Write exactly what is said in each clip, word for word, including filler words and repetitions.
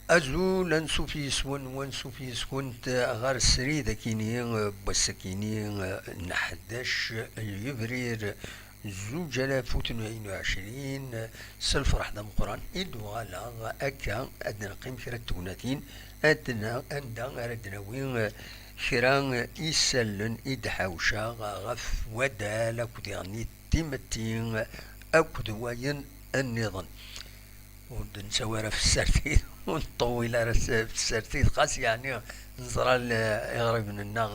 Azul, ansuf yis-wen, wansuf yis-kunt ɣer srid akini n wass-akini n ḥdac yebrir zuǧ alaf u tnin u ɛecrin. S lferḥ d ameqqran i d-uɣaleɣ akka ad d-neqqim kra n tegnatin, ad n-, anda ara d-nawi kra n isallen i d-ḥawceɣ ɣef waddal akked iɣenni timetti akked wayen nniḍen. Ur d-nettawi ara f tsertit, ur neṭṭewwil ara s-, f tsertit, xas yeɛni neẓra l-, iɣriben-nneɣ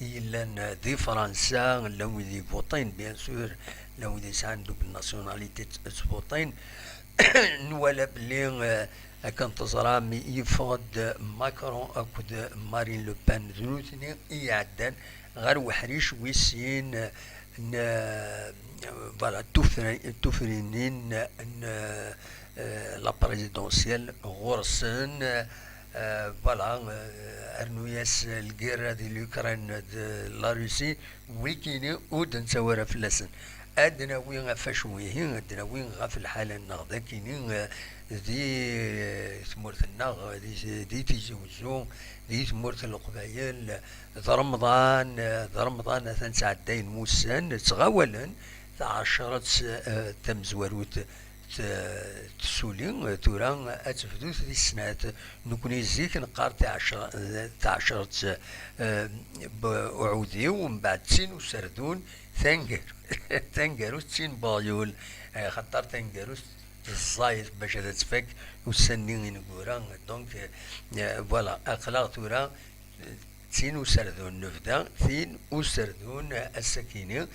i yellan di Fransa, llan wid ivuṭin, bien sûr, llan wid yesɛan double nationalité tt-, ttvuṭin. Nwala belli, eh, akken teẓram, yeffeɣ-d Macron akked Marine Le Pen, d nutni i iɛeddan ɣer uḥric wis sin n, voilà, tufri-, tufrinin n, euh, la présidentielle ɣur-sen, euh, voilà, euh, rnu-yas lgirra di l'Ukraine d la Russie, wikini ur d-nettawi ara fell-asen. Ad nawi ɣef acu ihi, ad nawi ɣef lḥala-nneɣ dakini, euh, di, euh, tmurt-nneɣ, di, di Tizi Wezzu, di tmurt n Leqbayel, d Remḍan, d Remḍan atan ttɛeddayen wussan, ttɣawalen taɛecret, eh, tamezwarut t-, tessuli, tura ad tebdu tis snat. Nekni zik neqqar taɛecr-, taɛecret, eh, b-, uɛudiw, mbeɛd tin userdun, tanger-, tangarut d tin beɣyul, eh, xaṭer tangarut ẓẓayet bac ad tfak ussan-nni ineggura. Donc, eh, voilà, aql-aɣ tura, eh, tin userdun nebda, tin userdun ass-akini.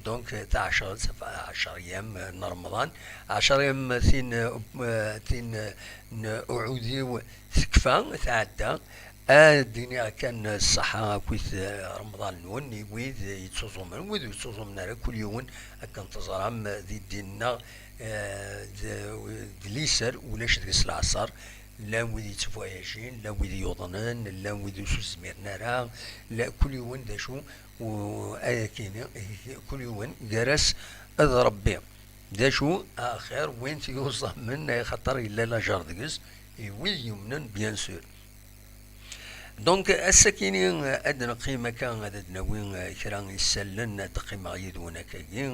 Donc, eh, taɛecret, ɛecryam n Remḍan, ɛecryam tin, eh, tin, eh, n uɛudiw tekfa, tɛedda. Ad d-iniɣ kan ṣṣeḥḥa akkit, eh, Remḍan-nwen i wid yettuẓumen, wid ur yettuẓumen ara, kul yiwen akken teẓram di ddin-nneɣ, eh, d, d liser, ulac deg-s leɛṣer. Llan wid yettvoyajin, llan wid yuḍnen, llan wid ur s-zmiren ara, la-, kul yiwen d acu, u-, ad ak-ini, kul yiwen gar-as d Rebbi. D acu, axir win t-yuẓamen, axaṭer yella lajer deg-s, i wid yumnen, bien sûr. Donc, ass-akini, eh, ad neqqim akka, ad d-nawi, eh, kra isallen, ad d-qqimeɣ yid-wen akkagi,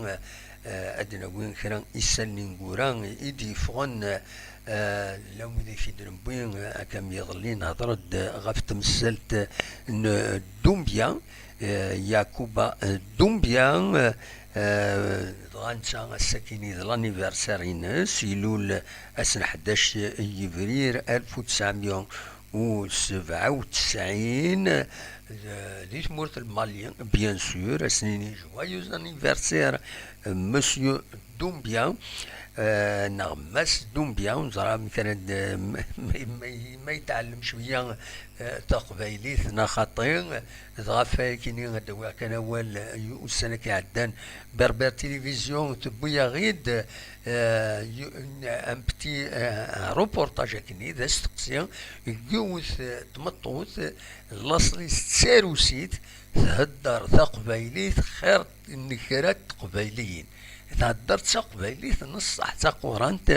eh, ad d-nawi kra isallen ineggura i d-yeffɣen, eh, llan wid i k-id-newwi, eh, akka mi iḍelli nehder-d ɣef temsalt n Dumbia, eh, Yakuba, eh, Dumbia, eh, eh, dɣa netta ass-akini d l'anniversaire-ines, ilul ass n ḥdac yebrir alef u tesɛemya u sebɛa u tesɛin, eh, di tmurt n Mali, bien sûr, ad s-nini joyeux anniversaire, eh, Monsieur Doumbia, eh, neɣ Mass Doumbia, ur neẓri amek ara d-, ma, ma, ma yetɛellem cwiya, eh, taqbaylit neɣ xaṭi, dɣa ɣef wayakini ad d-awiɣ kan awal, eh, ussan-agi iɛeddan, Berbère Télévision tewwi-yaɣ-id, eh, yu-, un petit, eh, reportage akkenni, d asteqsi n yiwet, eh, tmeṭṭut, laṣel-is d tarusit, thedder taqbaylit xir n kra n teqbayliyin. Thedder d taqbaylit n ṣṣeḥ, d taqurant,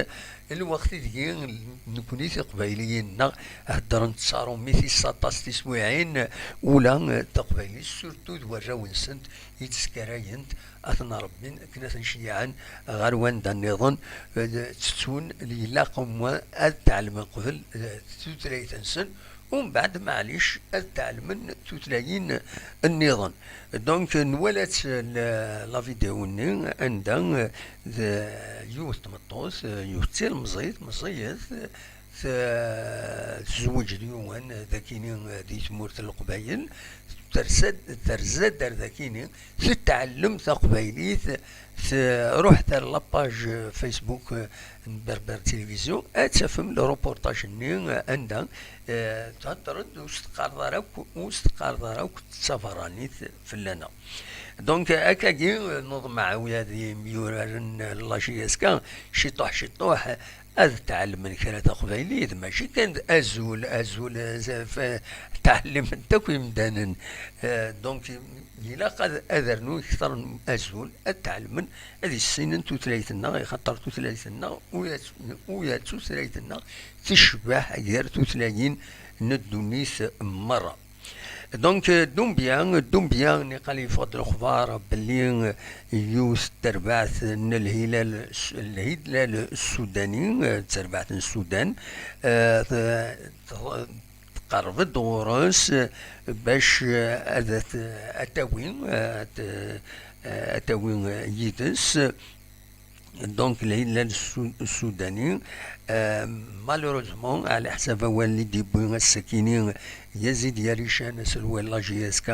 lweqt ideg nekni tiqbayliyin-nneɣ heddrent s aṛumi tis aṭas tiswiɛin, ula d taqbaylit, surtout d warraw-nsent i tteskarayent, ad ten-rebbin akken ad ten-ceyyɛen ɣer wanda nniḍen, eh, ttettun, ilaq umwa ad tɛelmen qbel, eh, tutlayt-nsen, umbeɛd, maɛlic, ad tɛelmen tutlayin nniḍen. Donc, nwala-tt la, la vidéo-nni anda, eh, d yiwet tmeṭṭut, eh, yiwet d tilemẓit, meẓẓiyet, t-, tezweǧ d yiwen d akini, eh, di tmurt n Leqbayel, terza-d, terza-d ar dakini, tettɛellem taqbaylit, tṛuḥ ar la page Facebook n Berbère Télévision, ad tafem le reportage-nni anda, eh, thedder-d, ur s-teqqareḍ ara akk, ur s-teqqareḍ ara akk d tabeṛṛanit fell-aneɣ. Donc, akkagi, neḍmeɛ wi ad yemyuraren la J S K, ciṭuḥ, ciṭuḥ, ad tɛellmen kra taqbaylit, mačči kan d azul, azul, eh, f-, ttɛellimen-t akk imdanen. Eh, donc, ilaq ad, ad rnun kter n azul, ad tɛelmen, ad issinen tutlayt-nneɣ, ixaṭer tutlayt-nneɣ, ula d, ula d tutlayt-nneɣ tecbeḥ gar tutlayin n ddunit merra. Donc, euh, Doumbia, Doumbia, niqal yeffeɣ-d lexbar belli, euh, yiwet n terbaɛt n Lhilal, Lhilal Sudani, euh, d terbaɛt n Sudan, euh, t-, t-, tqerreb-d ɣur-s, euh, bac, euh, ad t-, ad tawi, euh, ad, euh, ad tawi, euh, yid-s. Donc, Lhilal Su-, Sudani, euh, malheureusement, ɛla ḥsab awal i d-yewwi ass-akini Yazid Yarican, aselway n la J S K,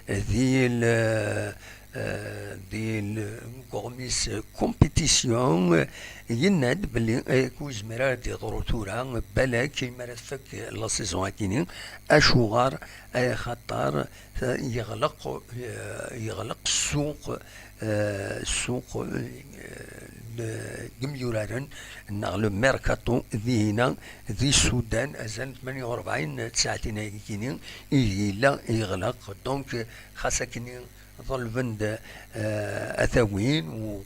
di l-, euh, di l-, Gourmis Compétition, yenna-d belli, eh, ur yezmir ara ad d-yeḍru tura, balak imi ara tfak la saison akini, acuɣer, eh, xaṭer, eh, yeɣleq, eh, yeɣleq ssuq, eh, ssuq, eh, n yimyuraren neɣ le mercato dihina di Sudan, azal n tmanya u rebɛin n tsaɛtin ayagini i yella yeɣleq. Donc, xas akkenni ḍelben-d, eh, ad t-awin, u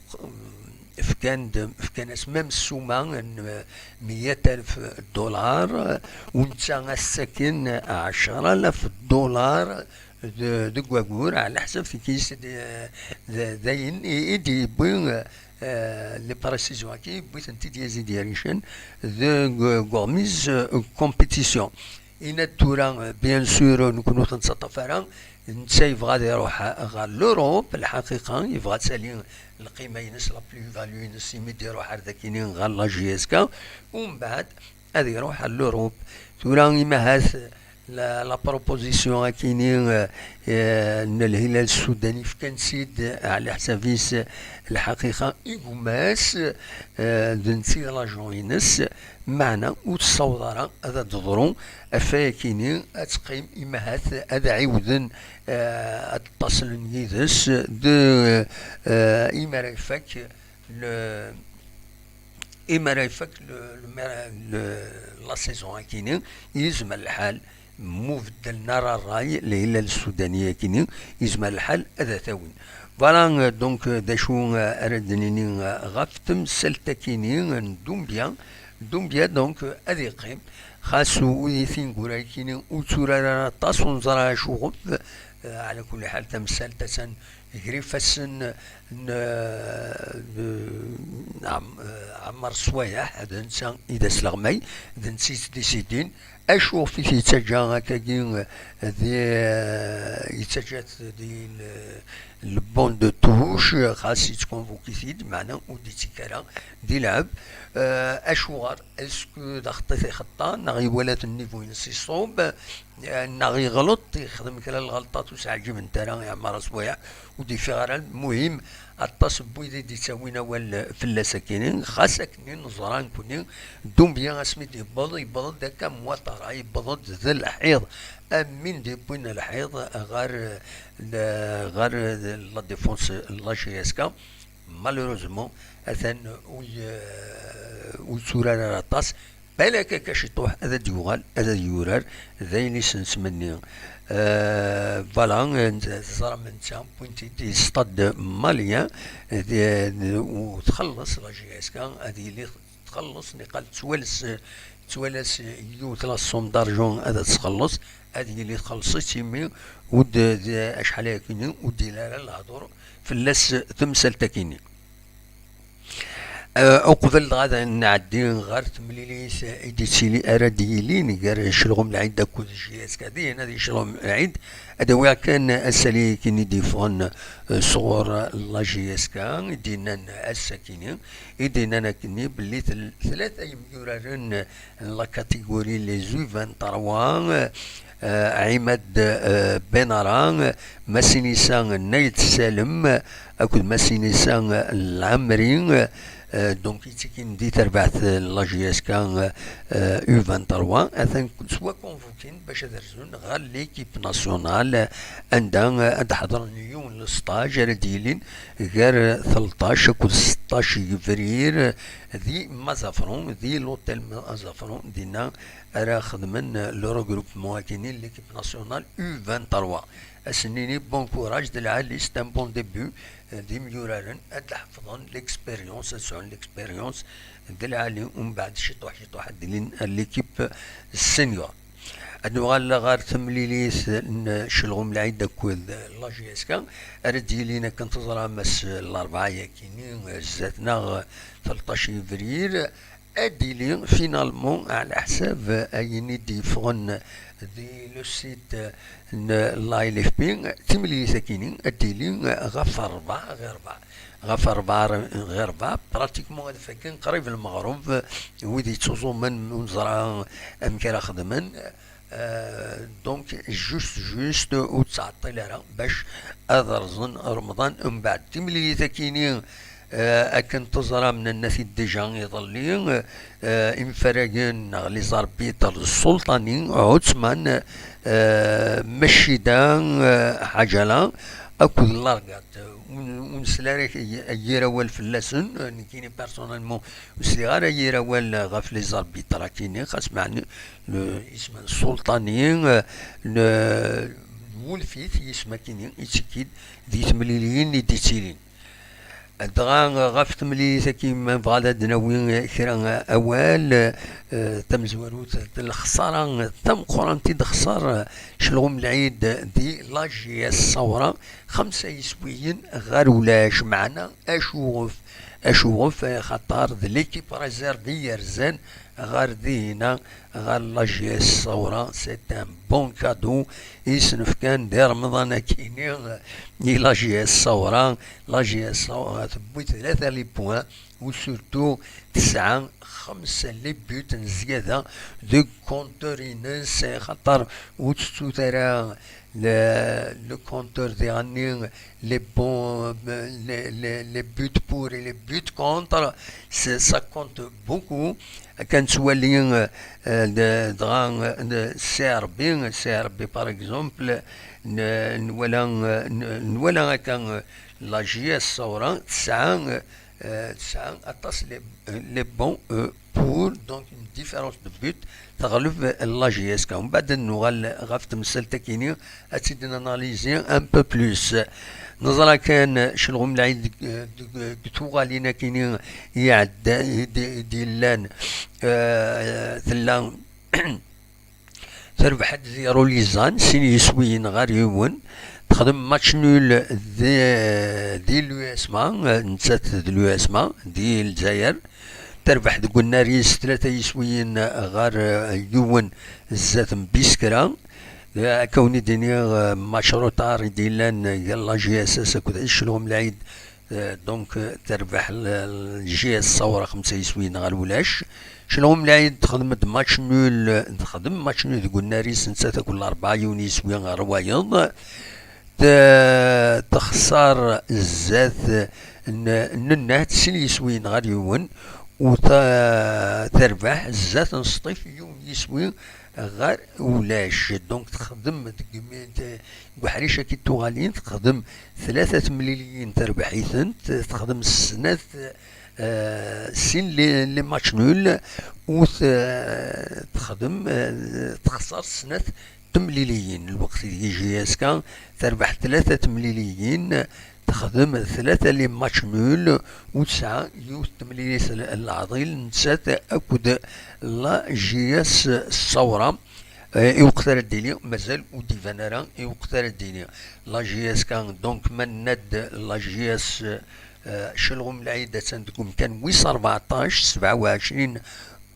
fkan-d, fkan-as même ssuma n meyya alef dollar, u netta ad s-ttaken ɛecra alaf dollar de-, deg wagur, ɛla ḥsab tikist d-, d-, d ayen i, i d-yewwi, eh, les précisions-agi, yewwi-tent-id Yazid Yarican deg Gourmis, eh, Compétition. Yenna-d tura, eh, bien sûr, nekkni ur t-nettaṭṭaf ara, netta yebɣa ad iruḥ ɣer l'Europe, lḥaqiqa, yebɣa ad tali lqima-ines, la plus-value-ines, imi d-iruḥ ar dakini ɣer la J S K, umbeɛd ad iruḥ ar l'Europe. Tura, imahat, la, la proposition akini, eh, eh, n Lhilal Sudani fkan-tt-id, eh, ɛla ḥsab-is, eh, lḥaqiqa, igumma-s, eh, d netta i d l'agent-ines, meɛna ur tessaweḍ ara ad d-teḍru ɣef wayakini, ad teqqim, imahat ad ɛiwden, eh, ad ṭṭaslen yid-s, de, eh, imi ara ifak le, imi ara ifak le, le, le, la saison akini, yezmer lḥal, mu beddlen ara ṛṛay, Lhilal Sudani akini, yezmer lḥal ad t-awin. Voilà, euh, donc, euh, d acu, euh, ara d-nini, euh, ɣef temsalt akini n Doumbia. Doumbia, donc, euh, ad iqqim. Xas u-, i tineggura akini ur tturar ara aṭas, ur neẓra acuɣef. Euh, ɛla kulli ḥal, tamsalt attan gar ifassen n, n, n Ɛm-, Ɛmar Swayeḥ, d netta i d asleɣmay, d netta i yettdisidin. Acuɣef i t-yettaǧǧa akkagi, di, yettaǧǧa-t di le, le banc de touche, xas yettkonvuki-t-id, meɛna ur d-ittekk ara di lɛeb. Eh, acuɣer? Est-ce que d axeṭṭa i t-ixeṭṭa, neɣ iwala-t nnivu-ines iṣub? Eh, neɣ iɣleṭ, yexdem kra n lɣelṭat ur s-ɛǧibent ara i Ɛmar Swayeḥ, ur d-ifiɣ ara. Lmuhim, aṭas n wid i d-ittawin awal fell-as akini, xas akken i neẓra nekkni, Doumbia asmi d-yewweḍ, yewweḍ-d akka am watara, yewweḍ-d d lḥiḍ, am win d-yewwin lḥiḍ ɣer, ɣer la défense n la J S K. Malheureusement, atan ur y-, ur yetturar ara aṭas. Balak akka ciṭuḥ ad d-yuɣal, ad d-yurar, d ayen i s-nettmenni. Euh, voilà, euh, teẓram netta, wwin-t-id, stade malien, euh, d-, d-, u txelleṣ la J S K, ad yili txelleṣ, niqal tettwales, tettwales yiwet la somme d'argent ad txelleṣ, ad yili txelleṣ-itt imi ur d-, d-, acḥal ayakini ur d-yelli ara lehdur fell-as temsalt-akini. Eh, uqbel dɣa ad nɛeddi ɣer temlilit i d-yettili, ara d-yilin gar Celɣum Lɛid akked J S K, dihin ad Celɣum Lɛid, ad awiɣ kan asali akken i d-yeffɣen, eh, sɣur la J S K, i d-yennan ass-akini, i d-yennan akkenni belli tel-, tlata yemyuraren n la catégorie les U vingt-trois, eh, Ɛimad, eh, Benara, Masinisa Nayt Salem, akked Masinisa Lɛemri, Euh, donc, yettikin di terbaɛt, euh, la J S K, euh, euh, U vingt-trois, atan swa convoquin bac ad rzun ɣer l'équipe nationale, euh, anda, euh, ad ḥeḍren yiwen n stage ara d-yilin gar, euh, tleṭṭac akked seṭṭac yebrir, euh, di Mazafron, di l'hôtel Mazafron, dinna ara xedmen, euh, le regroupement akini n l'équipe nationale U vingt-trois. Ad sen-nini bon courage, d lɛali, c'est un bon début. D imyuraren ad ḥefḍen l'expérience, ad sɛun l'expérience d lɛali, umbeɛd ciṭuḥ ciṭuḥ ad d-ilin l'équipe senior. Ad nuɣal ɣer temlilit n Celɣum Lɛid akked la J S K, ara d-yilin akken teẓram ass n larebɛa yakini zdat-neɣ, tleṭṭac yebrir, ad d-yili finalement ɛla ḥsab ayen i d-yeffɣen di le site n la L F P, timlilit akini ad d-tili ɣef rebɛa ɣer rebɛa. Ɣef rebɛa ɣer rebɛa, pratiquement ad fakken qrib lmeɣreb, wid yettuẓumen ur neẓra amek ara xedmen. Euh, donc, juste, juste, ur ttɛeṭṭil ara bac ad rẓen Remḍan. Mbeɛd timlilit akini, euh, akken teẓram, nenna-t-id déjà iḍelli, euh, imfaragen neɣ les arbitres d Ssulṭani, Ɛutman, euh, Macida, euh, Ḥaǧala akked Largat. Ur, ur nesla ara ay, ay yir awal fell-asen, euh, nekkini personnellement ur sliɣ ara yir awal ɣef les arbitres akini, xas meɛni le, isem n Ssulṭani, euh, le, nwulef-it yisem akini, ittekki-d di temliliyin i d-ittilin. Dɣa ɣef temlilit-agi, ma nebɣa ad d-nawi kra awal, eh, tamezwarut, d lexsara tameqqrant i d-texṣer Celɣum Lɛid di la J S Ṣawra, xemsa yiswiyen ɣer ulac. Meɛna acuɣef? Acuɣef? Axaṭer d l'équipe réserve i yerzan ɣer dihina, ɣer la J S Ṣawra. C'est un bon cadeau i sen-fkan di Remḍan akini i la J S Ṣawra. La J S Ṣawra tewwi tlata les points, u surtout tesɛa xemsa les buts n zzyada deg compteur-ines, xaṭer ur tettut ara le, le compteur diɣenni, les bons, les, les, les buts pour et les buts contre, c'est, ça compte beaucoup. Akken nettwali, euh, euh, d-, dɣa, euh, de C R B, C R B par exemple, n-, nwala, euh, n-, nwala akka, euh, la J S Ṣawra tesɛa, euh, tesɛa aṭas les, les bons, euh, pour, donc une différence de but, teɣleb la J S K. Mbeɛd ad nuɣal ɣef temsalt akini, ad tt-id-nanalizi un peu plus. Neẓra kan Celɣum Lɛid deg, deg, deg tuɣalin akini iɛedda, i d-, i d-yellan, euh, tella terbeḥ-d di Rulizan, sin yiswiyen ɣer yiwen. Texdem match nul di, di l'U S M A, nettat d l'U S M A, di Lezzayer. Terbeḥ deg unnar-is tlata yiswiyen ɣer, eh, yiwen zdat n Biskra. Eh, akka wen-id-iniɣ, eh, match retard i d-yellan gar la J S S akked Celɣum Lɛid. Eh, donc, eh, terbeḥ l-, l-, J S Ṣawra xemsa yiswiyen ɣer ulac. Celɣum Lɛid texdem-d match nul, eh, texdem match nul deg unnar-is nettat akked Larebɛa, yiwen yiswi ɣer wayeḍ. Te-, texṣer zdat n, n Nennat sin yiswiyen ɣer yiwen, u ta-, terbeḥ zdat n Sṭif yiwen yiswi ɣer ulac. Donc texdem deg imi-, te-, deg uḥric-agi n tuɣalin, texdem tlata temliliyin terbeḥ-itent, texdem snat, eh, sin les, les matchs nuls, u te-, texdem, eh, texṣer snat temliliyin. Lweqt ideg J S K terbeḥ tlata temliliyin, texdem tlata les matchs nuls, u tesɛa yiwet temlilit n, n leɛḍil, nettat akked la J S Ṣawra. Eh, i weqt ara d-tili, mazal ur d-iban ara i weqt ara d-tili. La J S K, donc, ma nenna-d la J S, eh, Celɣum Lɛid, attan deg umkan wis rbeɛṭac, sebɛa u ɛecrin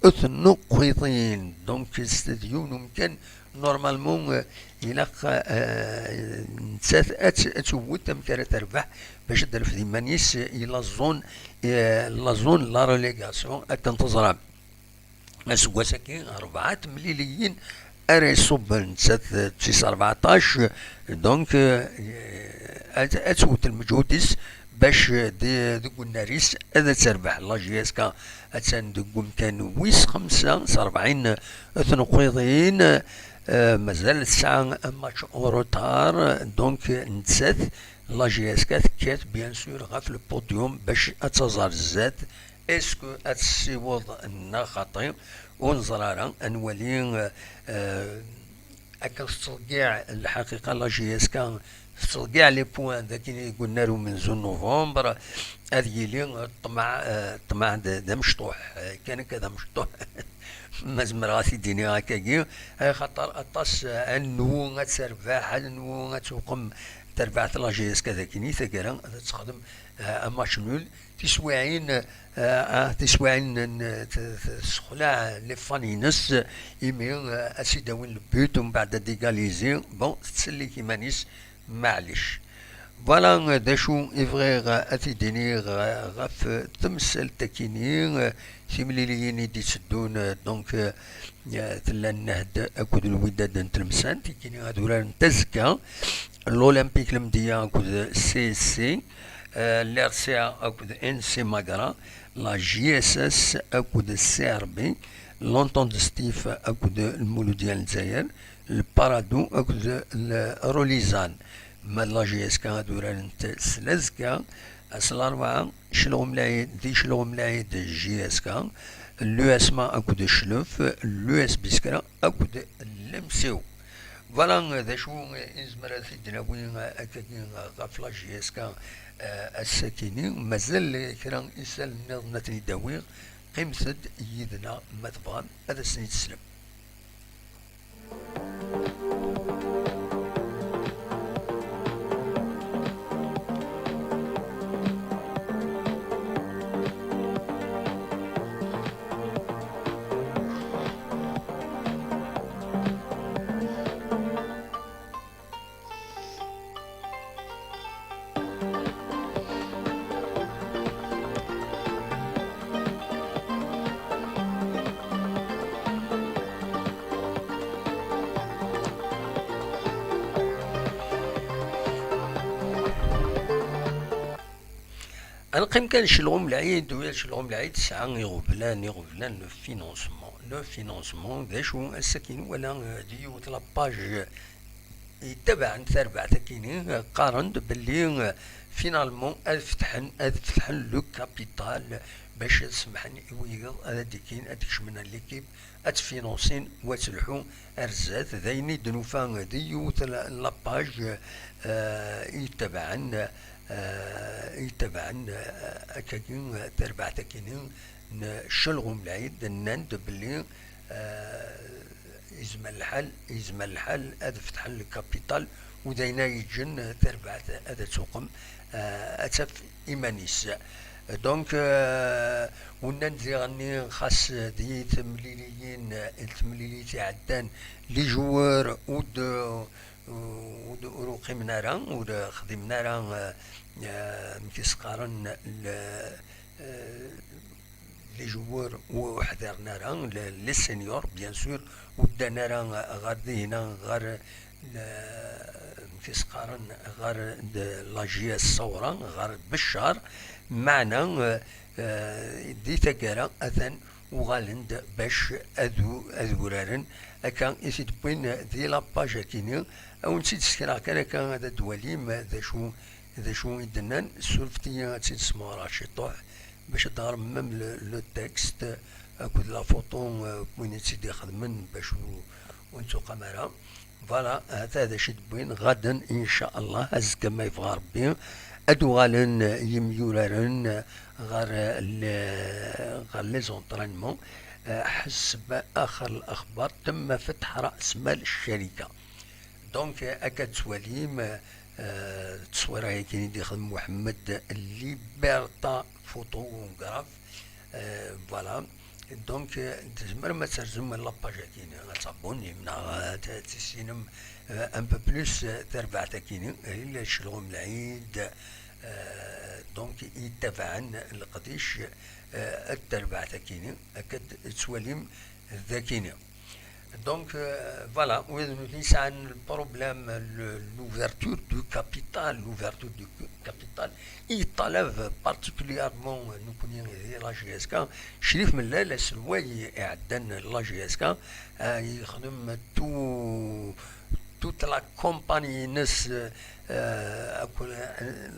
tnuqqiṭin. Donc, c'est yiwen umkan, normalement, eh, ilaq, eh, nettat ad t-, ad tewwet amek ara terbeḥ bac ad d-terfed iman-is i la zone, eh, la zone la relégation, akken teẓram. Aseggas-agi, rebɛa temliliyin ara iṣubben, nettat d tis rbeɛṭac, donc, eh, ad, ad twet lmeǧhud-is bac di, deg unnar-is ad terbeḥ. La J S K attan deg umkan wis xemsa s rebɛin tneqqiḍin, eh, mazal tesɛa match en retard, donc nettat, la J S K, tekkat bien sûr ɣef le podium bac ad taẓ ar zdat. Est-ce que ad tessiweḍ neɣ xaṭi? Ur neẓri ara, ad nwali, eh, Akken tettḍeggiɛ lḥaqiqa la J S K, tettḍeggiɛ les points d akken i deg unnar umenzu n novembre, ad yili ṭṭmeɛ, eh, ṭṭmeɛ d, d amecṭuḥ, eh, kan akka d amecṭuḥ. Ma zemreɣ ad t-id-iniɣ akkagi, axaṭer aṭas, eh, annu ad terbeḥ, annu ad tuqem terbaɛt la J S K d akken i taggara ad texdem, eh, un match nul. Tiswiɛin, eh, ah, tiswiɛin n, t-, t-, tessexlaɛ les fans-ines, imi, eh, ad s-id-awin le but, umbeɛd ad égaliser, bon, tettsellik iman-is, maɛlic. Voilà, eh, d acu i bɣiɣ, eh, ad t-id-iniɣ, eh, ɣef, eh, temsalt-akini, eh, timliliyin i d-itteddun, eh, donc, eh, eh, tella Nnehd akked Lwidad n Tlemsan, tikini ad urarent azekka, l'Olympique Lemdeyya akked C S C, eh, l'R C A akked N C Magra, la J S S akked C R B, l'Entente de Stif akked Lmuludya n Lezzayer, le Paradou akked le Rolizan. Ma d la J S K ad urarent s lazekka, ass n larebɛa, Celɣum Lɛid, di Celɣum Lɛid J S K, l'U S M A akked Cclef, l'U S B Skra akked Lemsiw. Voilà d acu i nezmer ad t-id-nawi akkagi ɣef la J S K, eh, ass-akini. Mazal kra isal nniḍen ad ten-id-awiɣ. Qqimet-d yid-neɣ ma tebɣam ad asen-id-teslem. Ad neqqim kan Celɣum Lɛid, u yal Celɣum Lɛid tesɛa iɣeblan, iɣeblan, le financement. Le financement, d acu? Ass-agi nwala, euh, di yiwet la page yettabaɛen tarbaɛt-akini, qqaren-d belli, euh, finalement ad fetḥen, ad fetḥen le capital bac ad semḥen i wiyeḍ ad d-ikkin, ad d-kecmen l'équipe, ad tfinansin u ad telḥu ar zdat. D ayen i d-nufa di yiwet la, la page, euh, yettabaɛen, euh, yettabaɛen, euh, akkagi, euh, tarbaɛt-akini n Celɣum Lɛid, nnan-d belli, euh, yezmer lḥal, yezmer lḥal ad fetḥen le capital, u d ayen ay yeǧǧen tarbaɛt ad tuqem, euh, ad taf iman-is. Donc, euh, u nnan-d diɣenni xas di temliliyin, temlilit iɛeddan, les joueurs ur d-, ur d-, ur uqimen ara, ur xdimen ara, euh, euh, amek i s-qqaren, le, euh, les joueurs ur ḥdiren ara, le, les seniors, bien sûr, ur ddan ara ɣer dihina, ɣer, le, amek i s-qqaren, ɣer de la J S Sawra, ɣer Beccar, meɛna, euh, euh, di taggara atan uɣalen-d bac ad u-, ad uraren. Akka i t-id-wwin di la page-akini. Ad wen-tt-id-sekreɣ kan akka ad d-twalim d acu, d acu i d-nnan. Surfet-iyi ad tt-id-smeɣreɣ ciṭuḥ bac ad d-ɣrem même le, le texte akked la photo, euh, n win i tt-id-ixedmen bac ur, ur nettuqam ara. Voilà, hata d acu i d-wwin. Ɣaden, inca Allah, azekka ma yebɣa Rebbi, ad uɣalen yimyuraren ɣer le-, ɣer les entraînements. Eh, ḥesb axer lexbar, temma fetḥ ra's mal ccarika. Donc, eh, akka d-twalim, eh, ttṣwira-yagi i d-ixdem Muḥemmed, Liberta Photographe. Eh, voilà. Donc, euh, tzemrem ad terzum la page-agi, ad tabonnim, neɣ ad tissinem, euh, un peu plus, euh, tarbaɛt-agi, ila Celɣum Lɛid, euh, donc, yettabaɛen leqdic, euh, n terbaɛt-agi, akka d-, tettwalim dagi. Donc, euh, voilà, wid nutni sɛan le problème, le- l'ouverture du capital, l'ouverture du capital, i yeṭṭalab particulièrement nekkni di la J S K, Crif Mellal aselway iɛeddan la J S K, euh, yexdem tout, toute la compagnie-ines, euh, akked, euh,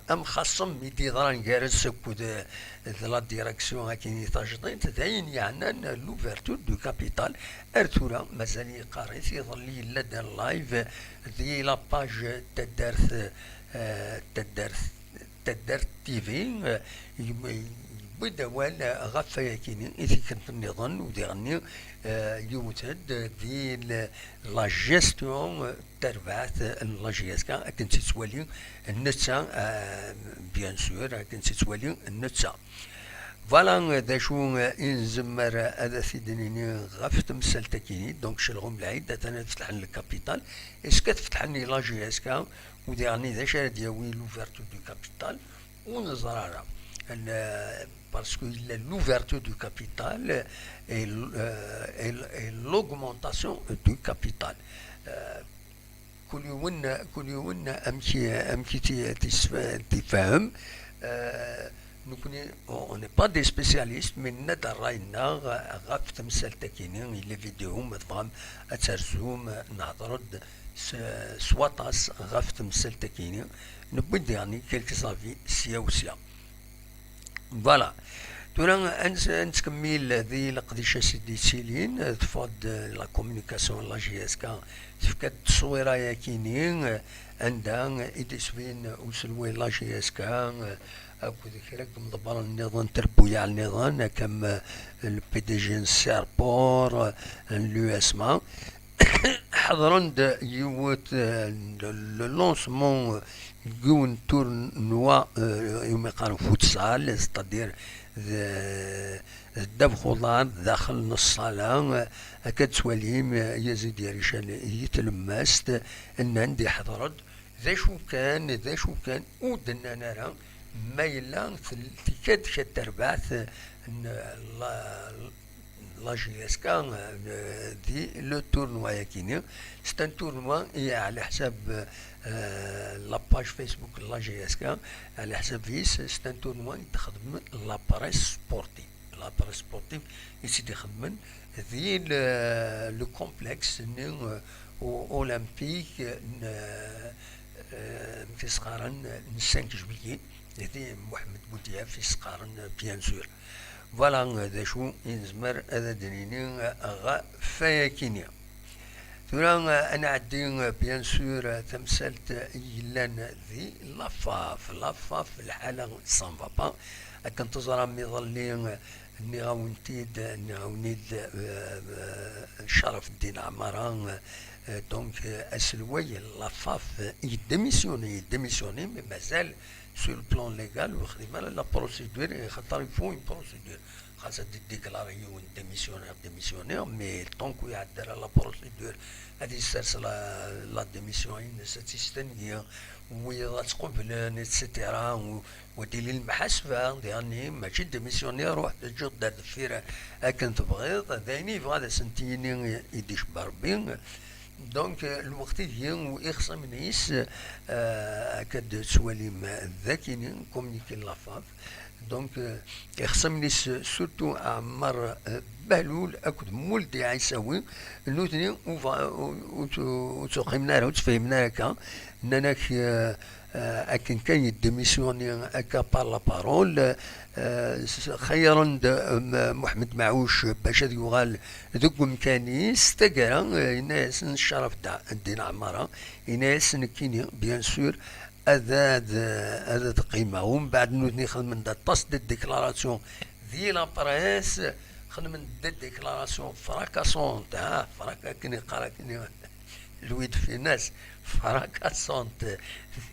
amxaṣṣem i d-yeḍran gar-as akked, euh, d la direction akin i tajdiṭ, d ayen yeɛnan l'ouverture du capital. Ar tura mazal yeqqar-it, iḍelli yella-d live di la page taddart, euh, taddart, taddart T V, euh, yewwi-d awal ɣef wayakini i tikkelt nniḍen, u diɣenni, euh, yewwet-d di l- la gestion, euh, tarbaɛt n la J S K akken tt-yettwali netta, euh, bien sûr, akken tt-yettwali netta. Voilà, euh, d acu, euh, i nezmer ad t-id-nini ɣef temsalt-akini. Donc, celɣum lɛid, atan ad fetḥen le capital. Est-ce que ad fetḥen i la J S K? U diɣenni d acu ara d-yawi l'ouverture du capital? Ur neẓri ara. Le- parce que l'ouverture du capital et, euh, et, et l'augmentation du capital. Euh, كل يوم، كل يوم أمشي، أمشي تي- تيس- تيفهم. Euh, nekkni, on n'est pas des spécialistes, mais nenna-d ṛṛay-nneɣ ɣef temsalt-akini, les vidéos, ma tebɣam ad terzum, nehḍer-d s- s waṭas ɣef temsalt-akini, newwi-d diɣenni quelques avis sya u sya. Voilà. Tura ad nes- ad nettkemmil di leqdic-as i d-yettilin, teffeɣ-d la communication n la J S K, tefka-d tteswira-yakini, anda i d-isbin uselway n la J S K, akked kra n yimḍebbren nniḍen, trebbuyaɛ nniḍen, akka am, eh, le P D G n Serport, eh, n l'U S M A. Ḥeḍren-d yiwet, eh, le, le lancement, eh, n yiwen tournoi, eh, iwumi qqaren futsal, c'est-à-dire d, d ddabex uḍar daxel n ṣṣala, eh, akka d-tettwalim, eh, Yazid Yarican i tlemmast, nnan-d iḥeḍer-d d acu kan, d acu kan, ur d-nnan ara ma yella tel- tkad kra n terbaɛt n la, la J S K, euh, di le tournoi-yakini. C'est un tournoi i ɛla ḥsab, euh, la page Facebook n la J S K, ɛla ḥsab-is, c'est un tournoi i d-xedmen la presse sportive. La presse sportive i tt-id-ixedmen di le, le complexe-nni, euh, o- olympique n, euh, amek i s-qqaren, n cinq juillet, di Mohamed Boudiaf i s-qqaren, bien sûr. Voilà, euh, d acu i nezmer ad d-nini, euh, ɣef wayakini. Tura, euh, ad nɛeddi, euh, bien sûr, euh, tamsalt i yellan di la FAF. La FAF, lḥala ça ne va pas. Akken teẓram iḍelli, euh, nniɣ-awen-t-id, nniɣ-awen-id, euh, euh, Caraf Ddin Ɛmara, euh, donc, euh, aselway n la FAF, euh, yedémissionné, yedémissionné, mais mazal sur le plan légal ur yexdim ara la procédure, xaṭer il faut une procédure. Xas ad d-déclarer yiwen démissionnaire, démissionnaire, mais tant que ur iɛedda ara la procédure, ad yessers la, la démission-ines, ad tt-istengi, wiyaḍ ad tt-qeblen, et cetera. U- Wa d-yili lemḥasba, diɣenni, mačči démissionner, ruḥ teǧǧiḍ-d ar deffir akken tebɣiḍ, d ayen yebɣa ad asent-yini i d-icebba Rebbi. Donc, euh, lweqt-agi, ixṣimen-is, euh, akka d-tettwalim d akini, communiqué n la FAF. Donc, euh, ixṣimen-is, surtout Ɛmar, euh, Behlul akked Muldi Ɛisawi, nutni ur bɣa- ur- ur tt- ur ttqeḥḥimen ara, ur ttfehmen ara akka. Nnan-ak, euh, euh, akken kan yedémissionné akka par la parole, euh, s- xeyyren-d, euh, Muḥemmed Maɛuc bac ad yuɣal deg umkan-is. Taggara, euh, yenna-yasen Caraf Dda- Ddin Ɛmara, yenna-yas nekkini, bien sûr, ad, ad, ad, ad qqimeɣ. Umbeɛd nutni xedmen-d aṭas de déclaration di la presse, xedmen-d de déclaration fracassante, ha, frac-, akken yeqqar akken Louis de Funès, fracassante.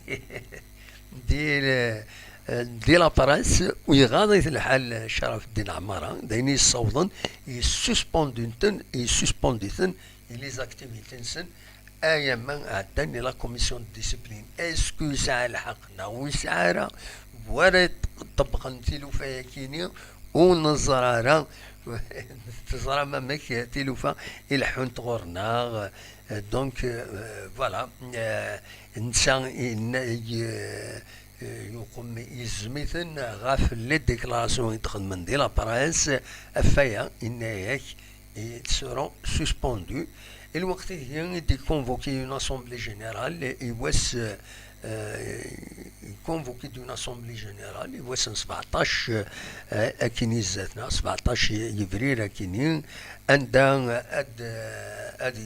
Di, di la presse, u iɣaḍ-it lḥal Caraf Ddin Ɛmara, d ayen i yessawḍen, yessuspenditen, yessuspenditen, i les activités-nsen, ay ama ɛeddan i la commission de discipline. Est-ce que yesɛa lḥeqq neɣ ur yesɛi ara? Wara ṭebbqen tilufa-yakini, ur neẓri ara, Teẓram amek tilufa i leḥḥunt ɣur-neɣ. Donc, euh, voilà. Euh, netta yenna-, y-, euh, yuqem, yezmiten ɣef les déclarations i d-xedmen di la presse. Ɣef waya, yenna-yak, ils seront suspendus. I lweqt-agi i d-iconvoquer une assemblée générale i wass, euh, euh, convoquer d'une assemblée générale i wass n sebɛeṭṭac, euh, akin i zdat-neɣ, sebɛeṭṭac yebrir akini, anda ad, ad,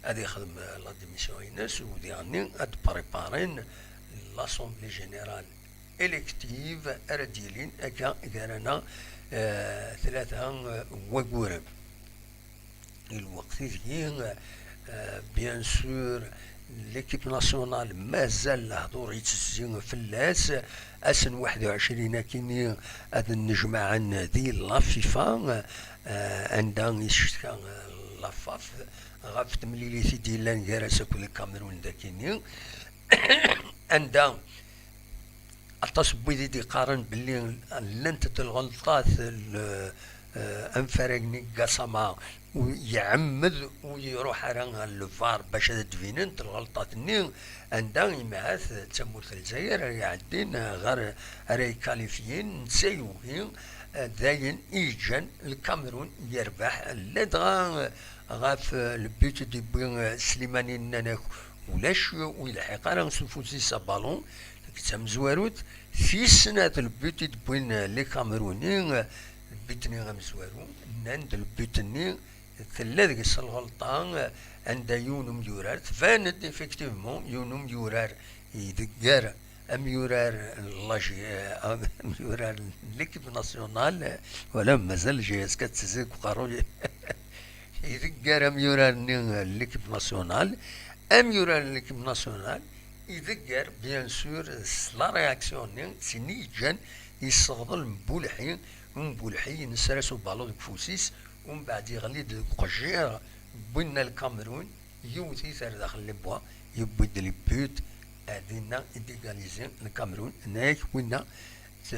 ad ixdem la démission-ines, u diɣenni ad d-préparen l'assemblée générale élective ara d-yilin akka gar-aneɣ, euh, tlata, euh, wagguren. I lweqt-agi, euh, bien sûr, l'équipe nationale mazal lehdur yettezzi fell-as. Ass n waḥed u ɛecrin akini ad nnejmaɛen di la FIFA, euh, anda yeccetka, euh, la FAF ɣef temlilit i d-yellan gar-as akked Lkamerun dakini, anda aṭas n wid i d-iqqaren belli llant-d lɣelṭat, l-, eh, anfarag-nni Gassama, u iɛemmed ur iruḥ ara ɣer lvar bac ad d-binent lɣelṭat-nni, anda imahat d tamurt n Lezzayer ara iɛeddin ɣer, ara ikalifyin, netta yugi, eh, d ayen i yeǧǧan Lkamerun yerbeḥ, ladɣa, eh, ɣef, eh, le but i d-yewwi, eh, Slimani, nnan-ak ulac, ur yelḥiq ara s ufus-is abalun. Nekk d tamezwarut, tis snat le but i d-wwin, eh, les Camerounais, eh, le but-nni amezwaru, nnan-d le but-nni tella deg-s lɣelṭa, eh, anda yiwen umyurar, tban-d effectivement yiwen umyurar idegger amyurar n la G-, eh, amyurar n l'équipe nationale, eh, wala mazal G S K tettezzi deg uqerruy. Idegger amyurar-nni n l'équipe nationale, amyurar n l'équipe nationale, idegger, bien sûr, s la réaction-nni, d tin i yeǧǧan yesseɣḍel Mbulḥi, u Mbulḥi yensra s ubalu deg ufus-is, u mbeɛd yeɣli-d deg uqejjir, wwin-na Lkamerun, yewwet-it ar daxel les bois, yewwi-d les buts, ar dinna i d-égaliser Lkamerun, nnak winna, d,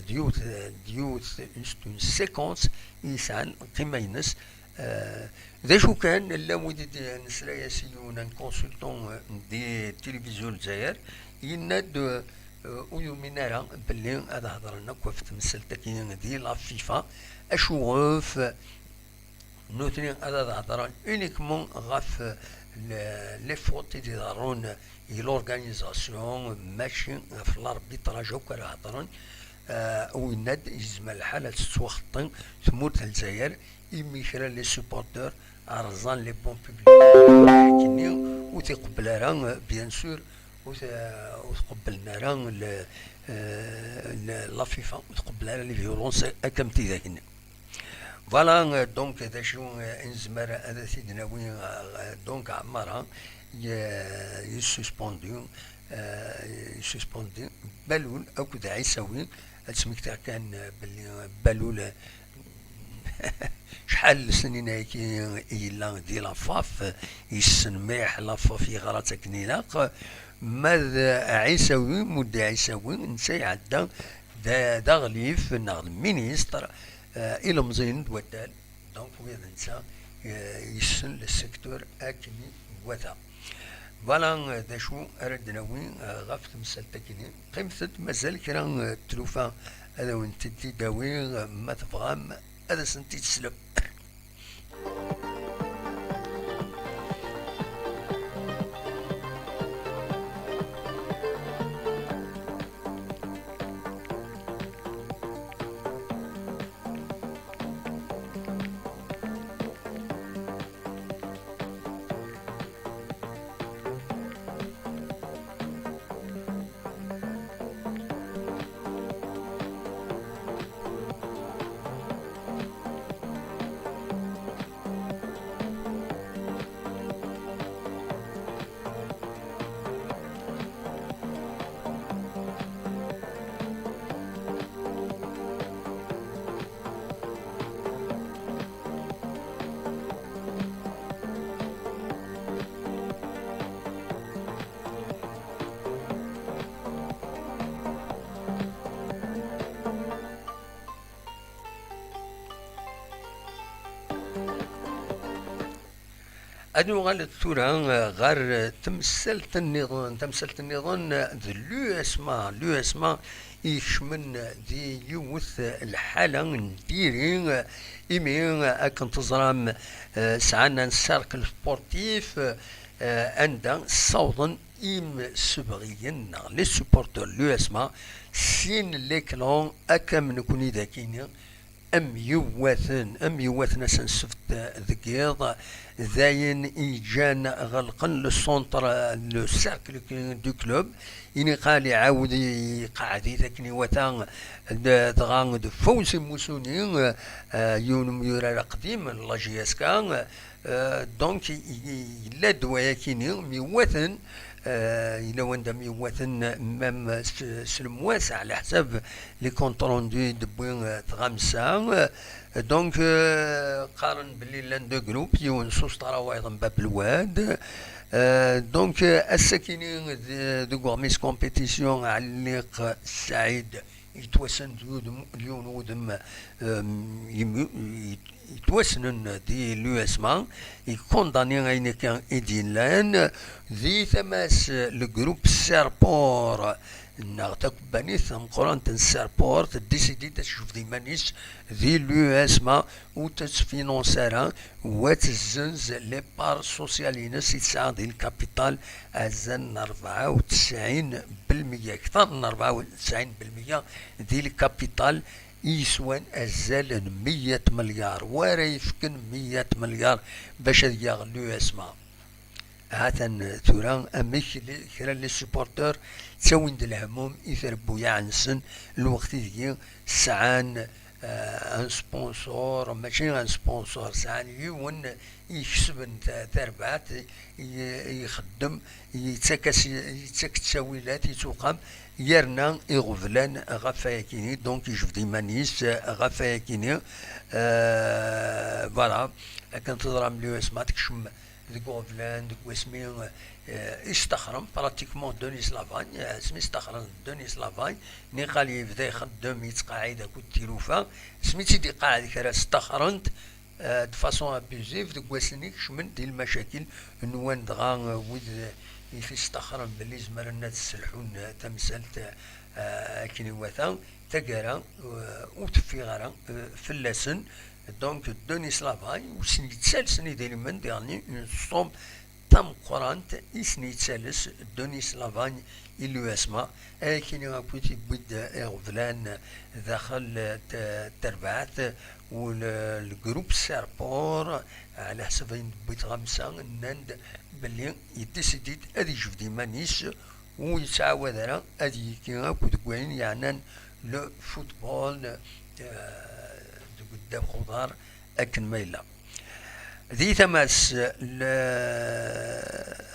d yiwet, d yiwet, c'est une séquence i yesɛan lqima-ines. Euh, d acu kan, llan wid i d-, nesla-as i yiwen n consultant, euh, di tilivizyu n Lezzayer, yenna-d, euh, ur yumin ara belli ad hedren akk ɣef temsalt-agi di la FIFA. Acuɣef? Nutni ad, ad hedren uniquement ɣef, euh, le-, les fautes i d-iḍerrun i l'organisation, mačči ɣef l'arbitrage akk ara hedren. Euh, winna-d yezmer lḥal ad tettwaxeṭṭi tmurt n Lezzayer, imi kra les supporters rẓan les bancs publics. Akken-nni ur t-iqebbel ara, euh, bien sûr, ur t-, ur tqebblen ara le-, euh, le-, la FIFA, ur tqebbel ara les violences akka am tidak-nni. Voilà, euh, donc, d acu, euh, i nezmer ad t-id-nawi, euh, donc, Ɛmara, ye-, yessuspendi, euh, yessuspendi Balul akked Ɛisawi. Ad smektiɣ kan, euh, belli, euh, Balul, euh, acḥal n lesnin ayagi i yella di la FAF, yessen mliḥ la FAF, yeɣra-tt akken ilaq. Ma d Ɛisawi, Muddi Ɛisawi, netta iɛedda d, d aɣlif neɣ d ministre, euh, ilemẓiyen d waddal. Donc, ula d netta, euh, yessen le secteur akken iwata. Voilà, euh, d acu ara d-nawi, euh, ɣef temsalt-agi-nni. Qqimet-d, mazal kra, euh, n tlufa ad awen-tent-id-awiɣ, euh, ma tebɣam ad asent-id-teslem. Ad nuɣal tura ɣer temsalt nniḍen. Tamsalt nniḍen d l'U S M A. L'U S M A ikecmen di yiwet lḥala n diri, imi akken teẓram, eh, sɛan un cercle sportif, eh, anda ssawḍen imsebɣiyen neɣ les supporters n l'U S M A, sin l'écran akka am nekni d akini, am yiwaten, am yiwaten ass n ssebt deg yiḍ, dayen i ǧǧan ɣelqen le centre, le cercle du club. Iniqal iɛawed iqeɛɛed-it akken iwata, d-, dɣa d Fawzi Musuni, eh, yiwen n umyurar aqdim n la J S K, eh, donc i-, i-, yella-d wayakini, mi waten, eh, yella wanda mi waten, même s, s lemwas, ɛla ḥsab les comptes rendus d-tewwi, eh, tɣamsa, eh, donc, eh, qqaren belli llan deux groupes, yiwen s Ustralya wayeḍ n Bab Lwad. Eh, donc, eh, ass-akini d-, deg uɣmis compétition, Ɛelliq Saɛid yettwassen d udem, d yiwen n wudem, eh, yem-, yettwassnen di l'U S M A, yekundani ayen akka i d-yellan. Di tama-s, le groupe Serport, neɣ takebbanit tameqqrant n Serport, décide-d ad tejbed iman-is di l'U S M A, ur tettfinance ara, wa tezzenz les parts sociales-ines i tesɛa di lkapital, azal n rebɛa u tesɛin belmeyya, kter n rebɛa u tesɛin belmeyya di lkapital, i yeswan azal n meyya milyar, wa ara yefken meyya milyar bac ad yaɣ l'U S M A. Ha-t-an tura amek li-, kra n les supporters ttawin-d lehmum i trebbuyaɛ-nsen, lweqt ideg sɛan, eh, un sponsor, mačči un sponsor, sɛan yiwen i ikesben ta-, tarbaɛt, i, i ixeddem, yettak-as, yettak ttawilat, yettuqam, yerna iɣeblan ɣef wayakini, donc yejbed iman-is ɣef wayakini. Euh, voilà, akken teẓram, l'U S M A tekcem deg uɣeblan, deg wasmi, eh, i staxren pratiquement Denis Lavagne, eh, asmi staxren Denis Lavagne, niqal yebda ixeddem, yettqaɛid akked tilufa, asmi tt-id-iqaɛed kra staxren-t, eh, de façon abusive, deg wass-nni kecmen di lmacakil, nwan dɣa, eh, wid, eh, i t-istaxren belli zemren ad sselḥun, eh, tamsalt, eh, akken iwata, taggara, eh, ur teffiɣ ara, eh, fell-asen. Donc, Denis Lavagne, ur sen-yettales n idrimen, diɣen une somme tameqqrant i sen-yettales Denis Lavagne i l'U S M A, akken akk i t-yewwi-d iɣeblan daxel t-, terbaɛt, u le, le groupe Serport, ɛla ḥsab ayen d-tewwi tɣamsa, nnan-d belli yedisidi-d ad yejbed iman-is, ur yettɛawad ara ad yekki akk deg wayen yeɛnan le football, eh, deg ddabex uḍar akken ma yella. Di tama-s, le,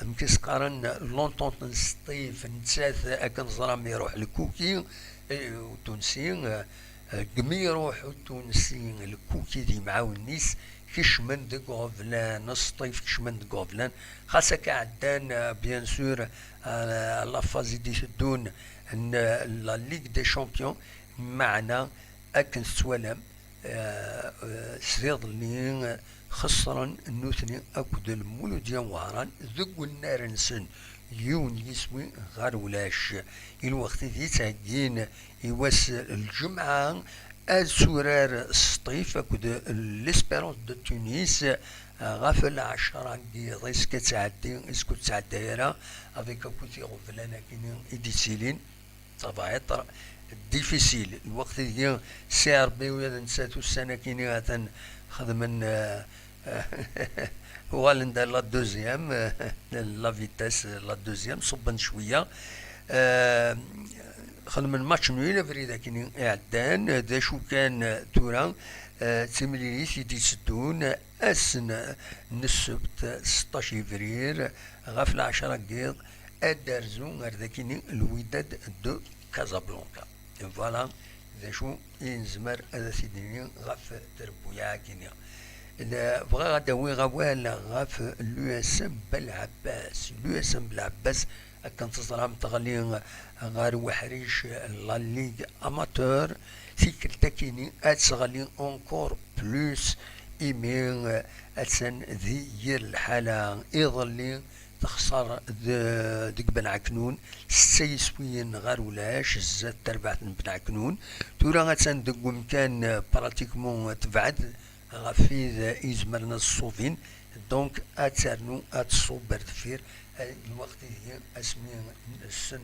amek i s-qqaren, l'entente n Sṭif, nettat akken teẓram iruḥ lkuki, eh, utunsi, eh, deg mi iruḥ utunsi lkuki d yimɛawnen-is, kecmen deg uɣeblan, Sṭif kecmen deg uɣeblan, xas akka ɛeddan, eh, bien sûr, eh, la phase i d-iteddun n, eh, la Ligue des Champions, meɛna akken tettwalam, eh, eh, s iḍelli, eh, xeṣren nutni akked Lmuludya n Wehran deg unnar-nsen, yiwen yiswi ɣer ulac. I lweqt i d-yettheggin i wass n lǧemɛa, ad turar Sṭif akked l'Espérance de Tunis, eh, ɣef lɛecṛa n yiḍ, iskk ad tɛeddi, iskk ur tettɛedday ara, avec akk tiɣeblan akini i d-ittilin. Ça va être difficile. Lweqt ideg C R B u ad ntsat ussan akini atan xedmen, eh, uɣalen-d la deuxième, eh, la vitesse, la deuxième, ṣubben cwiya. Eh, xedmen match nul abrid akini iɛeddan. D acu kan, eh, tura, eh, d timlilit i d-itteddun ass n, n ssebt, seṭṭac yebrir, ɣef lɛecṛa n yiḍ, ad d-terzu ar dakini Lwidad de Casablanca. Voilà d acu i nezmer ad t-id-nini ɣef trebbuyaɛ-agi-nni. Bɣiɣ ad d-awiɣ awal ɣef l'U S M Belɛebbas. L'U S M Belɛebbas, akken teẓram, teɣli ɣer uḥric n la Ligue Amateur. Tikkelt-akini ad teɣli encore plus, imi, eh, attan di yir lḥala. Iḍelli texṣer de-, deg Ben Ɛeknun setta yiswiyen ɣer ulac, zdat terbaɛt n Ben Ɛeknun. Tura attan deg umkan, eh, pratiquement tebɛed ɣef wid izemren ad ṣṣubin. Donc ad ternu ad tṣub ar deffir, eh, lweqt-ihi asmi nessen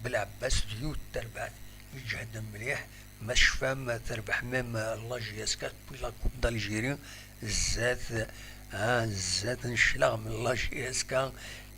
Belɛebbas d yiwet terbaɛt iǧehden mliḥ. Ma tecfam, terbeḥ même la J S K, puis la Coupe d'Algérie, zdat, ah, zdat n cclaɣem n la J S K.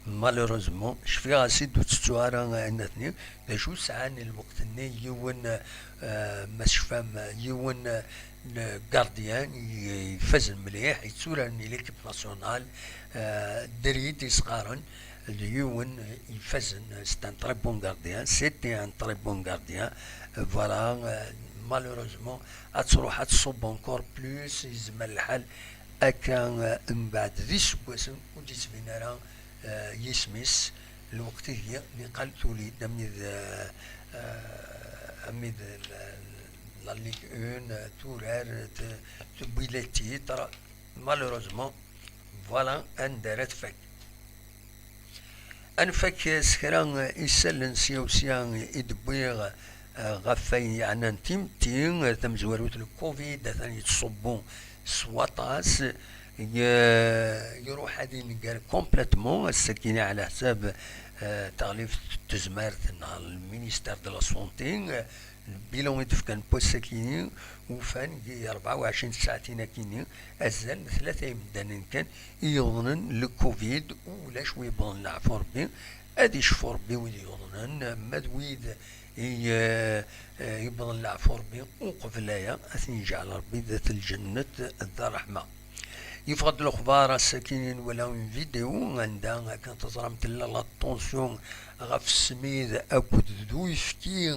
Malheureusement, cfiɣ-as-id ur tettu ara ayen atni. D acu sɛan lweqt-nni yiwen, eh, ma tecfam, yiwen, eh, n gardien i-, ifazen mliḥ, yetturaren i l'équipe nationale, eh, Drid i s-qqaren, d yiwen ifazen, c'est un très bon gardien, c'était un très bon gardien. Voilà, euh, malheureusement, ad tṛuḥ ad tṣubb encore plus, yezmer lḥal akka, euh, mbeɛd d iseggasen ur d-yettbin ara, euh, yisem-is. Lweqt-ihi niqal tuli-d amid, euh, euh, amid la, la Ligue un, euh, turar, t-, tewwi les titres. Malheureusement, voilà anda ara tfak. Ad nfak s kra isallen sya u sya i d-wwiɣ, eh, ɣef wayen yeɛnan timetti, eh, tamezwarut n le covid, atan yettṣubbu s waṭas, ye-, iruḥ ad ineggir complètement, ass-agi ɛla ḥsab, eh, taɣlift n tezmert neɣ le ministère de la santé, eh, Lbilan i d-fkan n wass-akini, ufan deg rebɛa u ɛecrin tsaɛtin akini azal n tlata imdanen kan i yuḍnen le covid, ulac wi yewwḍen leɛfu Rebbi. Ad icfu Rebbi wid yuḍnen, ma d wid i, eh, eh, yewwḍen leɛfu Rebbi uqbel aya, ad ten-yeǧɛel Rebbi dat lǧennet d ṛṛeḥma. Yeffeɣ-d lexbar ass-akini, nwala une vidéo anda akken teẓram tella la tension ɣef ssmid akked d uyefki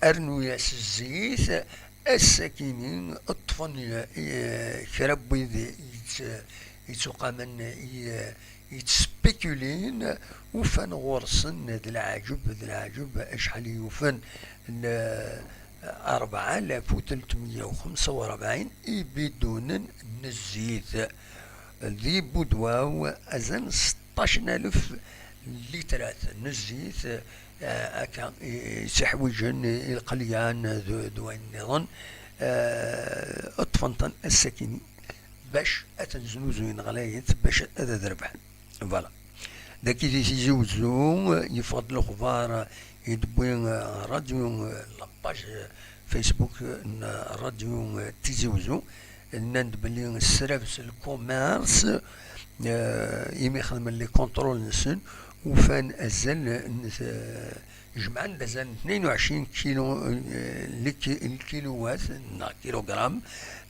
rnu-yas zzit. Ass-akini ṭṭfen, eh, kra n wid yett-, yettuqamen, eh, yettspekulin, ufan ɣur-sen d leɛǧeb, d leɛǧeb acḥal i yufen n, eh, rebɛa alaf u tletmeyya u xemsa u rebɛin ibidunen n zzit. Di Budwaw, azal n seṭṭac n alef litrat n zzit, eh, akka i, i tt-iḥwiǧen i lqelyan d, d wayen nniḍen, eh, ṭṭfen-ten ass-akini bac ad ten-znuzuyen ɣlayet bac ad, ad rebḥen. Voilà. Dagi di Tizi Wezzu, yeffeɣ-d lexbar i d-tewwi, eh, radio, eh, la page, eh, Facebook, eh, n radio, eh, Tizi Wezzu. Nnan-d belli srabes le commerce, eh, imi xedmen les contrôles-nsen, ufan azal n, eh, jemɛen-d azal n tnayen u ɛecrin kilo, eh, lki-, lkiluwat neɣ kilogram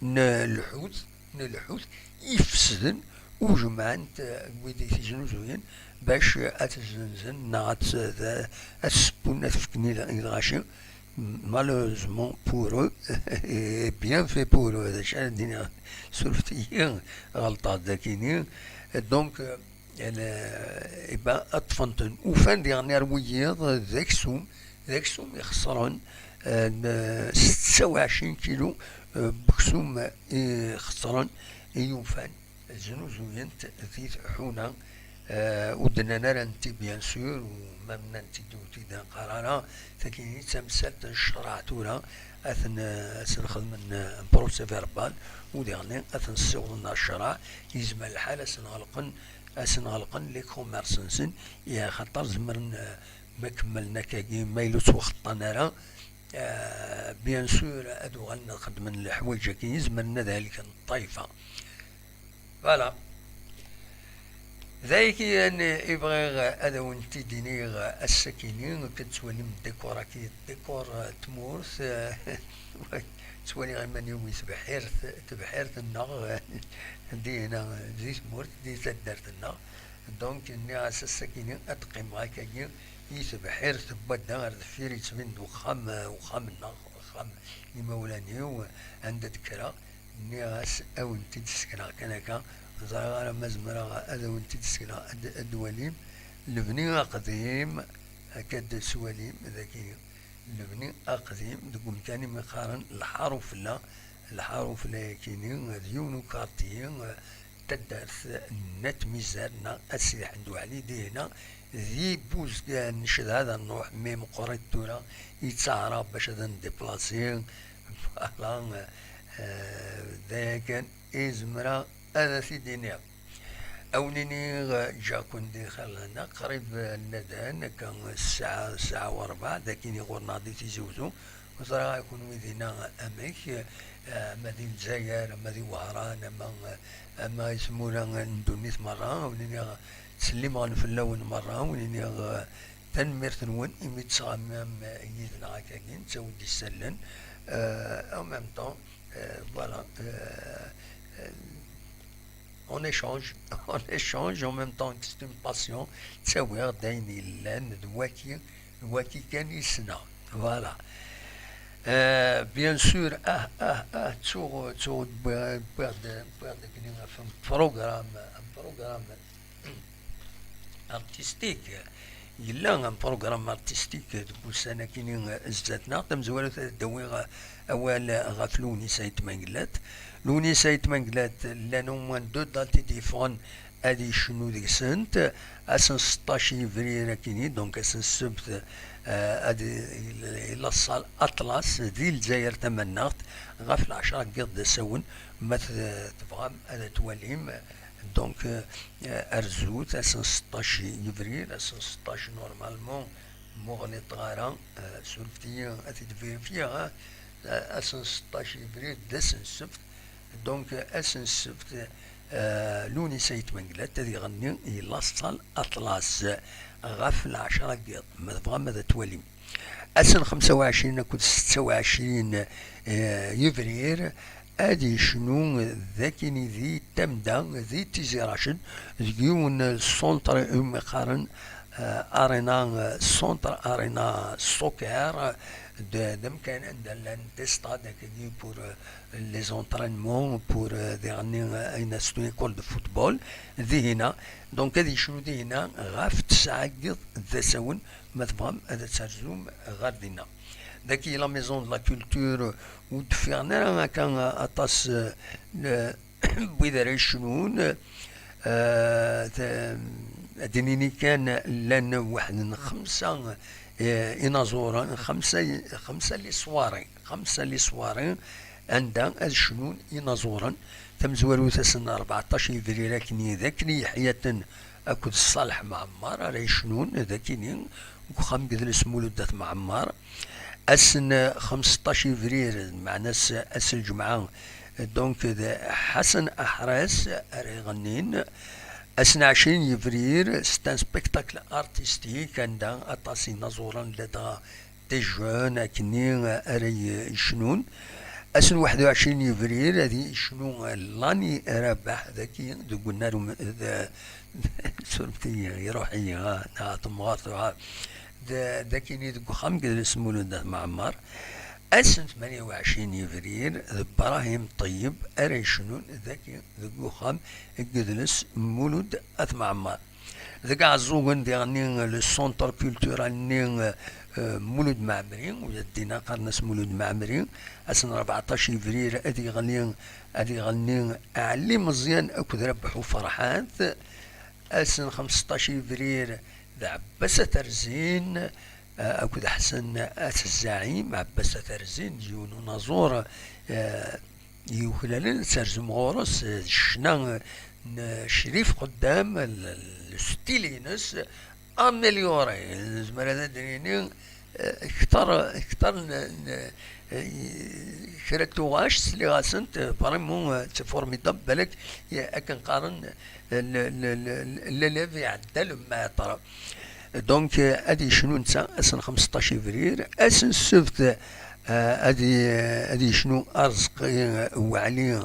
n lḥut, n lḥut ifesden, u jemɛen-t, eh, wid i t-iznuzuyen bac ad t-zzenzen neɣ ad t-, ad t-sewwen, ad t-fken i l-, i lɣaci. Malheureusement pour eux, et bien fait pour eux, d acu ara d-iniɣ, surfet-iyi, ɣelṭeɣ-d akini. Donc, eh, eh ben, ṭṭfen-ten. Ufan diɣen ar wiyiḍ d aksum, d aksum ixeṣren, eh, n setta u ɛecrin kilo, eh, n weksum ixeṣren i ufan. Znuzuyen-t di tḥuna, eh, ur d-nnan ara nti, bien sûr, u ma nnan-t-id ur t-id-neqqar ara, tagi d tamsalt n ccreɛ tura, ad ten-, ad sen-xedmen, eh, procès verbal, u diɣen ad ten-ssiwḍen ɣer ccreɛ, yezmer lḥal ad sen-ɣelqen, ad sen-ɣelqen les commerces-nsen, i axaṭer zemren, eh, ma kemmlen akkagi, ma yella ur ttwaxeṭṭan ara, eh, bien sûr, ad uɣalen ad xedmen leḥwayeǧ-agi, zemren ad helken ṭṭaifa. Voilà. D ayagi i bɣiɣ ad awen-t-id-iniɣ ass-akini, akken tettwalim décor-agi, décor, eh, tmurt, eh, ttwaliɣ iman-iw i tebḥirt, tebḥirt-nneɣ, eh, dinna, di tmurt, di taddart-nneɣ. Donc, nniɣ-as ass-akini ad qqimeɣ akkagi i tebḥirt n wadda ar deffir, yettbin-d wexxam, eh, wexxam-nneɣ, wexxam imawlan-iw, anda d-kkreɣ. Nniɣ-as, ad awen-t-id-sekneɣ kan akka, ẓriɣ ara ma zemreɣ ad awen-t-id-sekneɣ, ad, ad d-twalim lebni aqdim, akka d-twalim dagi lebni aqdim deg umkan imi qqaren lḥaṛ ufella, Lḥaṛufla-yakini d yiwen ukarti, taddart n At Mizar neɣ At Sidi Ḥmed Waɛli, dihina di Buzgan. Ncedha ad nruḥ, mi meqqrit tura yettaɛrab bac ad n-déplacer. Voilà, eh, d aya kan i zemreɣ ad t-id-iniɣ. Ad wen-iniɣ, eh, ǧǧiɣ-ken di xir lehna, qrib, eh, nnada-n, akka ssaɛa, ssaɛa u ṛebɛa, d akkin ɣur-neɣ di Tizi Wezzu. Ur ẓriɣ ara kunwi dinna amek, eh, ama di Lezzayer, ama di Wehran, ama, eh, ama i tmura n ddunit merra, ad wen-iniɣ ttsellimeɣ fell-awen merra, ad wen-iniɣ, eh, tanemmirt-nwen imi d-tettɣamam, eh, yid-neɣ akkagi, nettawi-d isallen, eh, en même temps, eh, voilà, eh, eh, on échange, on échange, en même temps que c'est une passion, ttawiɣ-d ayen yellan d waki, d waki kan i ssneɣ. Voilà. Euh, bien sûr, ah, ah, ah, ttuɣ, ttuɣ, wwiɣ-d, wwiɣ-d, wwiɣ-d akken ɣef un programme, un programme artistique. Yella un programme artistique deg ussan-agi zdat-neɣ. Tamezwarut, ad d-awiɣ awal ɣef Lewnis Ayt Mengellat. Lewnis Ayt Mengellat, llan au moins deux dates i d-yeffɣen ad yecnu deg-sent. Ass n seṭṭac yebrir akini, donc ass n ssebt, eh, ad i-, i la salle Atlas di Lezzayer Tamannaɣt, ɣef lɛecṛa n yiḍ d asawen, ma t-, tebɣam ad twalim. Donc, eh, eh, rzut, ass n seṭṭac yebrir, ass n seṭṭac, normalement, m'ur ɣliṭeɣ ara, eh, surfet-iyi, ad t-id-vérifier, eh, eh, ass n seṭṭac yebrir, d ass n ssebt. Donc, eh, ass n ssebt, eh, Lewnis Ayt Mengellat ad iɣenni i la salle Atlas, eh, ɣef lɛecṛa n yiḍ, ma tebɣam ad twalim. Ass n xemsa u ɛecrin akked setta u ɛecrin, eh, yebrir, ad yecnu d akini di Tamda, di Tizi Raced, deg yiwen n centre umi qqaren, eh, Arena, eh, centre Arena Soccer, d, d amkan anda llan des stades akagi pour, eh, les entraînements, pour, eh, diɣenni, eh, ayen astu école de football, dihina. Donc ad yecnu dihina ɣef tesɛa n yiḍ d asawen, ma tebɣam ad terzum ɣer dinna. Dagi la Maison de la Culture, ur d-ffiɣen ara akka aṭas, eh, n wid ara yecnun. Eh, t-, ad d-nini kan llan waḥed n xemsa, eh, inaẓuren, xemsa, xemsa les soirées, xemsa les soirées, anda ad cnun inaẓuren. Tamezwarut, ass n rbeɛṭac yebrir, akken i, d akken i Yeḥyaten akked Ṣaleḥ Mɛemmer ara yecnun, d akini, deg uxxam n yidles Mulud At Mɛemmer. Ass n xemseṭṭac yebrir, meɛna ass, ass n lǧemɛa, donc, d Ḥasan Aḥras ara iɣennin. Ass n ɛecrin yebrir, c'est un spectacle artistique, anda aṭas inaẓuren, ladɣa des jeunes akkenni ara y-, yecnun. Ass n waḥed u ɛecrin yebrir ad yecnu Lani Rabaḥ dagi deg unnar um-, d-, surfet-iyi, iruḥ-iyi, ha, ha, temɣart, ha. D-, dagini deg uxxam n yidles Mulud At Mɛemmer. Ass n tmanya u ɛecrin yebrir d Brahim Ṭeyyeb ara yecnun dagi deg uxxam n yidles Mulud At Mɛemmer. Deg Ɛeẓẓugen diɣenni le centre culturel-nni, eh, Mulud Mɛemmri, ula d dinna qqaren-as Mulud Mɛemmri, ass n rbeɛṭac yebrir ad iɣenni, ad iɣenni Ɛli Meẓyan akked Rabeḥ Uferḥat. Ass n xemseṭṭac yebrir d Ɛebbas At Rzin, eh, akked Ḥsen At Zzaɛim. Ɛebbas At Rzin d yiwen unaẓur, eh, yuklalen ad terzum ɣur-s, eh, d ccna, eh, n Crif Quddam, l-, l-, le style-ines amélioré. Nezmer ad d-nini, eh, kter, kter n, n, eh, kra n tuɣac, sliɣ-asent, eh, vraiment, eh, c'est formidable, balak, eh, akken qqaren, eh, le, le, le, l'élève iɛedda le maître. Donc, eh, ad yecnu netta ass n xemseṭṭac yebrir, ass n ssebt, eh, ad y-, ad yecnu Arezqi Waɛli,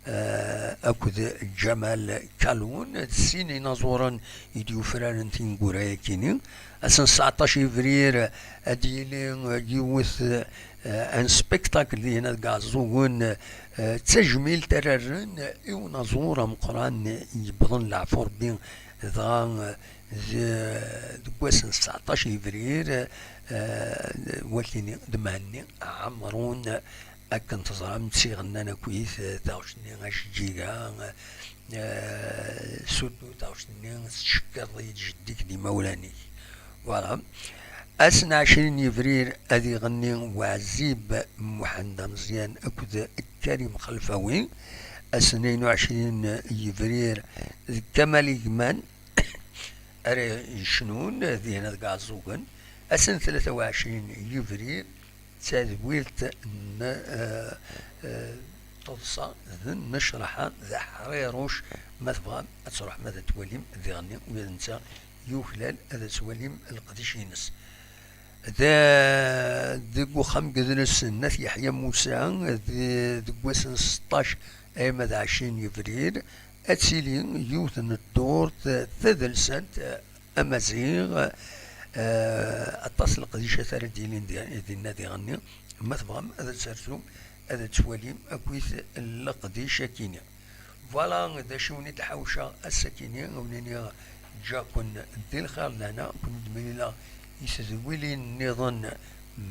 eh, akked Ǧamal Kalun, d sin inaẓuren i d-yufraren tineggura-yakini. Ass n tseɛṭac yebrir ad d-yili yiwet, eh, un spectacle dinna deg Ɛeẓẓugen, eh, d tajmilt ara rren i unaẓur ameqqran yewwḍen leɛfu Rebbi, dɣa, eh, d-, deg wass n tseɛṭac yebrir, eh, wakini d Mhenni Ɛemrun, akken teẓram, ttiɣennan akkit, eh, taɣect-nni ajeǧǧiga, eh, surtout taɣect-nni tettcekkireḍ-iyi-d jeddi-k d imawlan-ik. Voilà. Ass n ɛecrin yebrir ad iɣenni Waɛzib Muḥend Ameẓyan akked Karim Xelfawi. Ass n tnayen u ɛecrin yebrir d Kamal Igman ara yecnun dinna deg Iɛeẓẓugen. Ass n tlata u ɛecrin yebrir d tadwilt n, eh, eh, teḍsa d nnecraḥa d aḥriruc. Ma tebɣam ad tṛuḥem ad twalim diɣenni, ula d netta yuklal ad twalim leqdic-ines. Da, deg uxxam n yidles n At Yeḥya Musa, di, deg wass n seṭṭac arma d ɛecrin yebrir, ad tili yiwet n ddurt tadelsant, amaziɣ, eh, aṭas n leqdicat ara d-yilin di-, dinna diɣenni. Ma tebɣam ad tersum, ad twalim akkit leqdic akini. Voilà d acu i wen-id-ḥawceɣ ass-akini, a wen-iniɣ ǧǧaken di lxir d lehna, ken-id mlileɣ i tedwilin nniḍen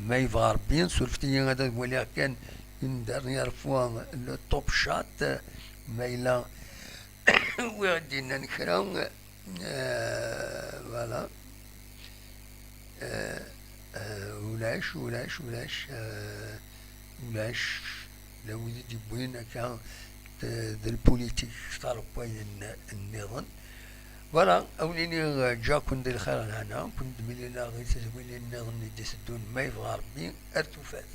ma yebɣa Rebbi. Surfet-iyi ad waliɣ kan une dernière fois le top shot, ma yella wwiɣ-d yennan kra. Eh, voilà. Eh, eh, ulac, ulac, ulac, eh, ulac. La wid i d-yewwin akka d, d lpulitik kter n wayen nniḍen. Voilà, a wen-iniɣ, eh, ǧǧaken di lxir lehna, ken-id-mlileɣ i tedwilin nniḍen i d-iteddun ma yebɣa Rebbi, ar tufat.